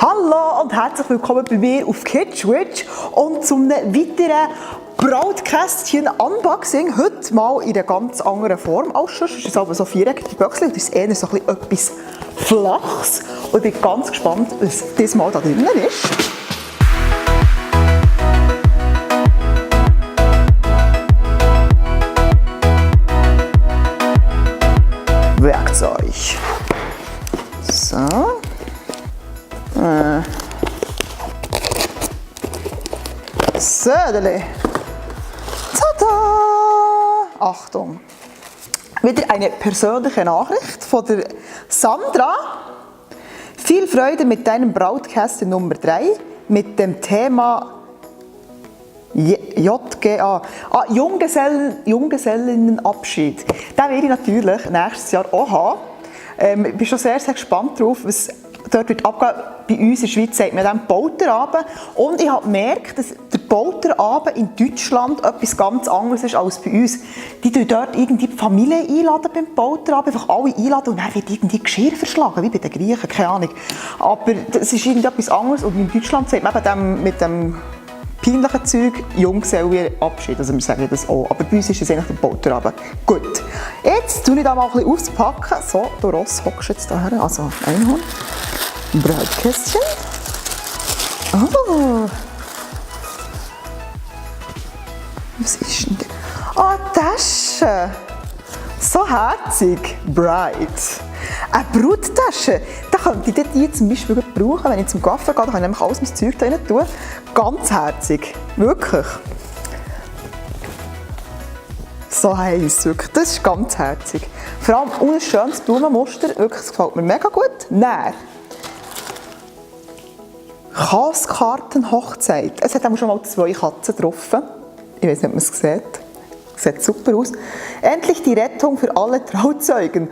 Hallo und herzlich willkommen bei mir auf Kitschwitch und zu einem weiteren Brautkästchen-Unboxing. Heute mal in einer ganz anderen Form als sonst. Es ist aber so viereckige Büchse und es ist eher so etwas Flaches. Und ich bin ganz gespannt, was diesmal da drinnen ist. Werkzeug. So. Söderli. Tada! Achtung. Wieder eine persönliche Nachricht von der Sandra. Viel Freude mit deinem Brautkästchen Nummer 3 mit dem Thema JGA. Junggesellinnenabschied. Den werde ich natürlich nächstes Jahr auch haben. Ich bin schon sehr, sehr gespannt darauf, was dort wird abgehen. Bei uns in der Schweiz sagt man dann Polterabend. Und ich habe gemerkt, dass der Polterabend in Deutschland etwas ganz anderes ist als bei uns. Die einladen dort irgendwie die Familie einladen beim Polterabend, einfach alle einladen und dann wird irgendwie Geschirr verschlagen, wie bei den Griechen, keine Ahnung. Aber das ist irgendwie etwas anderes und in Deutschland sagt man eben mit dem peinlichen Zeug Junggesellenabschied, also wir sagen das auch. Aber bei uns ist es eigentlich der Polterabend. Gut, jetzt tue ich da mal ein bisschen auspacken. So, du Ross hockst jetzt daher, also Einhorn. Brautkästchen. Oh. Was ist denn das? Oh, Tasche. So herzig. Bright. Eine Bruttasche. Da könnte ich die zum Beispiel brauchen, wenn ich zum Kaffee gehe. Da kann ich nämlich alles mein Zeug da rein tun. Ganz herzig. Wirklich. So heiß, wirklich. Das ist ganz herzig. Vor allem ohne ein schönes Blumenmuster. Wirklich, das gefällt mir mega gut. Nein. Chaoskarten-Hochzeit. Es hat auch schon mal 2 Katzen drauf. Ich weiß nicht, ob man es sieht. Sieht super aus. Endlich die Rettung für alle Trauzeugen.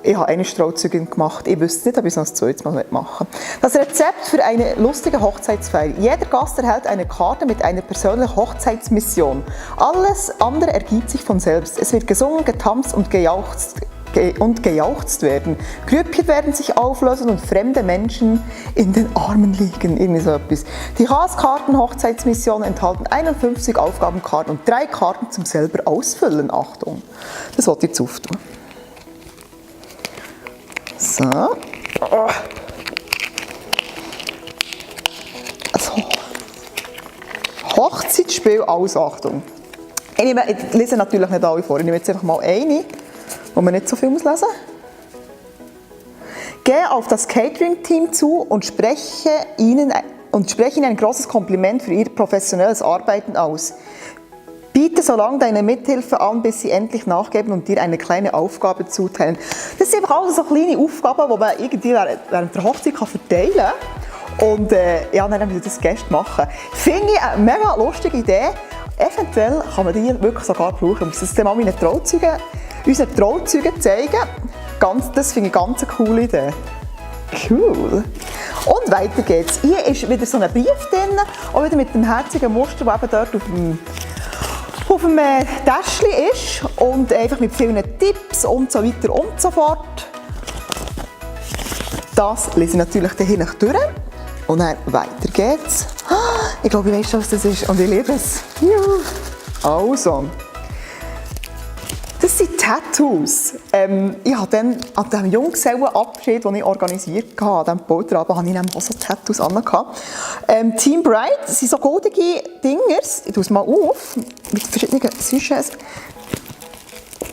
Ich habe eine Trauzeugin gemacht. Ich wüsste nicht, ob ich es noch ein zweites Mal machen will. Das Rezept für eine lustige Hochzeitsfeier. Jeder Gast erhält eine Karte mit einer persönlichen Hochzeitsmission. Alles andere ergibt sich von selbst. Es wird gesungen, getanzt und gejauchzt werden. Grüppchen werden sich auflösen und fremde Menschen in den Armen liegen. Irgendwie so etwas. Die Chaoskarten-Hochzeitsmission enthalten 51 Aufgabenkarten und 3 Karten zum selber ausfüllen. Achtung, das wollte ich jetzt auftun. So. Also. Hochzeitsspiel, alles Achtung. Ich lese natürlich nicht alle vor, ich nehme jetzt einfach mal eine, wo man nicht so viel lesen muss. Gehe auf das Catering-Team zu und spreche ihnen ein großes Kompliment für ihr professionelles Arbeiten aus. Biete so lange deine Mithilfe an, bis sie endlich nachgeben und dir eine kleine Aufgabe zuteilen. Das sind einfach alles so kleine Aufgaben, die man irgendwie während der Hochzeit verteilen kann. Und ja, dann müssen wir das Gäste machen. Finde ich eine mega lustige Idee. Eventuell kann man die wirklich sogar brauchen. Ich muss das dann mal unseren Trauzeugen zeigen. Das finde ich eine ganz coole Idee. Cool. Und weiter geht's. Hier ist wieder so ein Brief drin, auch wieder mit dem herzigen Muster, das eben dort auf dem Täschchen ist und einfach mit vielen Tipps und so weiter und so fort. Das lese ich natürlich dahin durch und dann weiter geht's. Ich glaube, ich weiß schon, was das ist und ich liebe es. Also, das sind Tattoos. Ich habe dann an diesem Junggesellenabschied, den ich organisiert habe, an diesem Polterabend, habe ich nämlich auch so Tattoos an. Team Bright, das sind so goldige Dingers. Ich tue es mal auf, mit verschiedenen Sujets.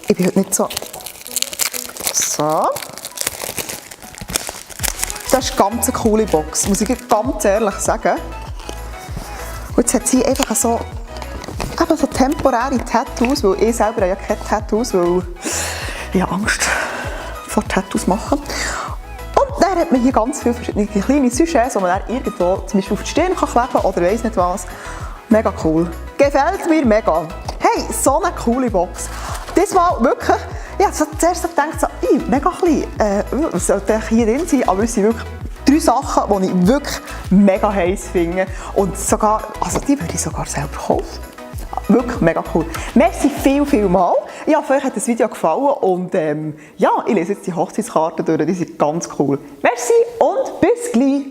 Ich bin heute nicht so... So. Das ist eine ganz coole Box, muss ich ganz ehrlich sagen. Und jetzt hat sie einfach so temporäre Tattoos, weil ich selber ja keine Tattoos, weil ich habe Angst vor Tattoos machen. Und dann hat man hier ganz viele verschiedene kleine Sujets, die man dann irgendwo zum Beispiel auf die Stirn kleben kann oder weiss nicht was. Mega cool. Gefällt mir mega. Hey, so eine coole Box. Diesmal wirklich, ich habe zuerst gedacht, mega klein, was sollte hier drin sein? Aber es sind wirklich 3 Sachen, die ich wirklich mega heiß finde. Und sogar, also die würde ich sogar selber kaufen. Wirklich mega cool. Merci viel mal. Ich hoffe, euch hat das Video gefallen und ja, ich lese jetzt die Hochzeitskarte durch, die sind ganz cool. Merci und bis gleich.